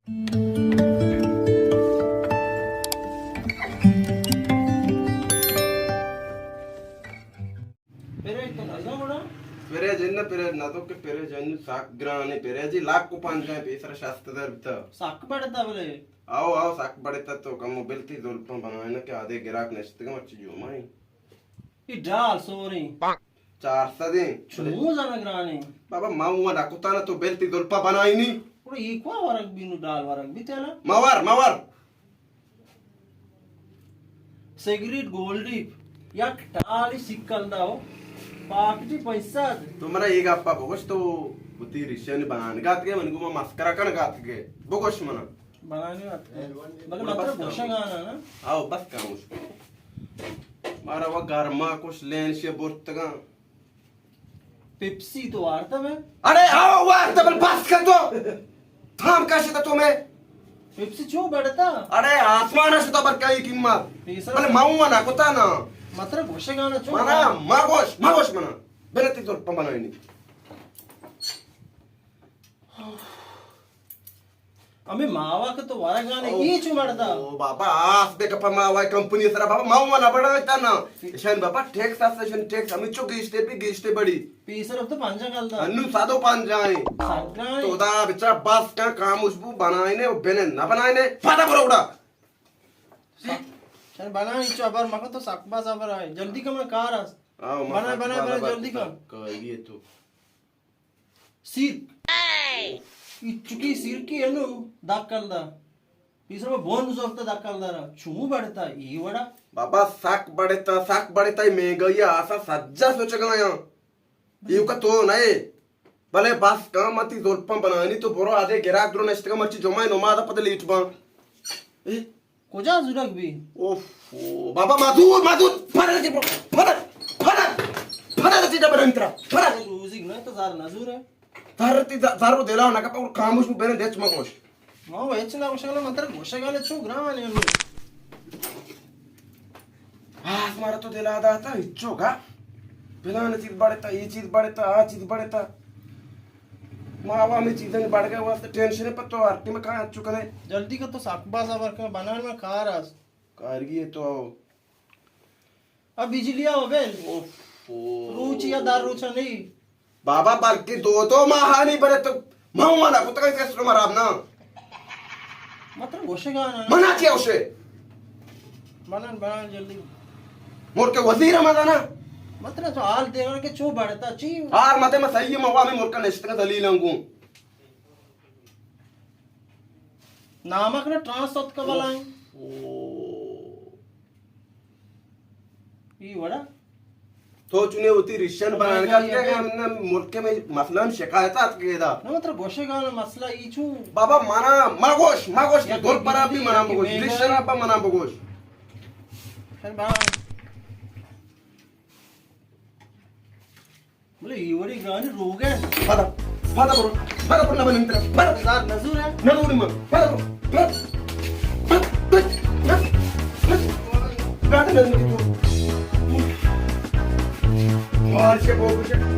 پریج تو نزا گڑا؟ پریج انّا، پریج نہ تو کہ پریج انّو سک گرانے، پریج لاکھ کو پنجاہ، پیسر شست ہزار بیتا۔ سک بڑتا بلے۔ آؤ، آؤ، سک بڑتا تو کمو بل تئی زلپاں بنائینا کہ آدے گراک نشتگا مرچی جو مائیں۔ ای ڈال سوریں۔ چار سدیں۔ چون زنگ گرانیں؟ بابا، ما وما نکتانا تو بل تئی زلپاں بنائینی۔ گڑا ای کوا ورگ بی نو ڈال ورگ بی تیلا؟ مور، مور۔ سگریٹ گولڈی، یک ٹالی سکل داو، پاکٹی پیسہ دے۔ تو منا اے گپا بگوش، تو وتی ریشانی بنانگا اتکے، من گو ما مسکرا کنگا اتکے۔ بگوش منا۔ بنانگا اتکے۔ بلے گڑا مطلب بس گوشگانا نا۔ آؤ، بس کاموش۔ مارا وا گرما کش لین شے برتگاں۔ پیپسی تو وارتا میں؟ اڑے آؤ وارتا بل بس کر تو۔ تھام کشتا تو میں۔ پیپسی چو بڑتا؟ اڑے آسمان شتا بر کئی قیمت۔ پیسر بلے ما ہوں نہ کتا نا۔ مطلب گوشگانا چو؟ منا ما گوش، ما گوش منا۔ بنا تئی زلپاں بنائینی۔ ہمے ماوا کہ تو ورگانے، او، ای چو مڑدا؟ او بابا، آس بے کپا ماوا کمپنی سرا بابا، ماوا نہ بڑا تا نا۔ ایشان بابا ٹیکس آس، ایشان ٹیکس ہمیں چو گیشتے بھی گیشتے بڑی۔ پیسر اب تو پنجا کل دا۔ انو سادو پنجا ہیں۔ سگا ہیں۔ تو دا بچا بس کا کاموش بو بنائینے و بنے نہ بنائینے، پادا برو اڑا۔ چل بنا، ایچو ابر مکن تو سک باز ابر آئے۔ جلدی کم کار است۔ آؤ، ما بنا، سک بنا، باز بنا، ابر جلدی کتا۔ کم۔ کاریے تو۔ سیرک۔ ای چکی سیرکی انو داکل دا۔ پیسر بون زورتا داکل دارا۔ چون بڑتا ای وڑا؟ بابا سک بڑتا، سک بڑتا، ای مہنگائی آسا سجا سوچگا یا۔ ایوکا تو نئے۔ بلے بس کام متی زلپاں بنانی تو برو آدے گراک درو نشتگا مرچی جمعہ نماز پد لیٹ باں۔ اے؟ کجا زورگ بی؟ اوف، او بابا مزور، مزور، پرا جی، پرا، پرا، پرا جی ڈبر انترا، پرا۔ روزی نہ تو زار نزور ہے۔ زر تی ز-، زر و دلا نہ کپا اور خاموش بو بنے دچ مگوش۔ ما وہ ہچ نہ گوشگا، من ترا گوشگا نے چو گران ہے۔ آس مارا تو دلا داتا ہچو گا۔ پلان چیز بڑھتا، یہ چیز بڑھتا، آ چیز بڑھتا۔ ما عوامی چیزیں بڑھ گئے واسطے ٹینشن ہے، پر تو ہر ٹائم کہاں چکنے۔ جلدی کر تو سک باز آور کر بنان میں کار آس۔ کارگی ہے تو۔ اب بجلی آو بل۔ اوفو۔ روچ یا دار روچا نہیں۔ بابا بلکہ دو دو ماہانی بلے تو من وانا کتگا سسٹم خراب نا۔ مطلب گوشگا نا۔ منا چی اوشے؟ بنان، بنان جلدی۔ ملک وزیر ہم نا۔ مطلب تو حال دیگا کہ چو بڑھتا چی؟ حال متے میں صحیح موا میں ملک نشتگا دلیل انگوں۔ نامک نہ ٹرانس اتکا بلائیں۔ اوفو۔ ای وڑا۔ تو چونے ہوتی ریشن بنان کا کیا کہ ہم نہ ملک میں مسئلہ ہم شکایت آت کے دا۔ نہ مطلب گوشے گا مسئلہ ای چو۔ بابا منا ما گوش، ما گوش، یا دور پر آپ بھی منا بگوش، ریشن آپ منا بگوش۔ پھر بنا۔ بلے ای وڑی گانی روگ ہے۔ پدا، پدا برو، پدا برو نہ بنن ترا، پدا۔ زار نزور ہے۔ نہ دوری ما، پدا برو، پدا، پدا، پدا، پدا۔ گاڑی نہ دوری تو۔ مار سے بہت کچھ۔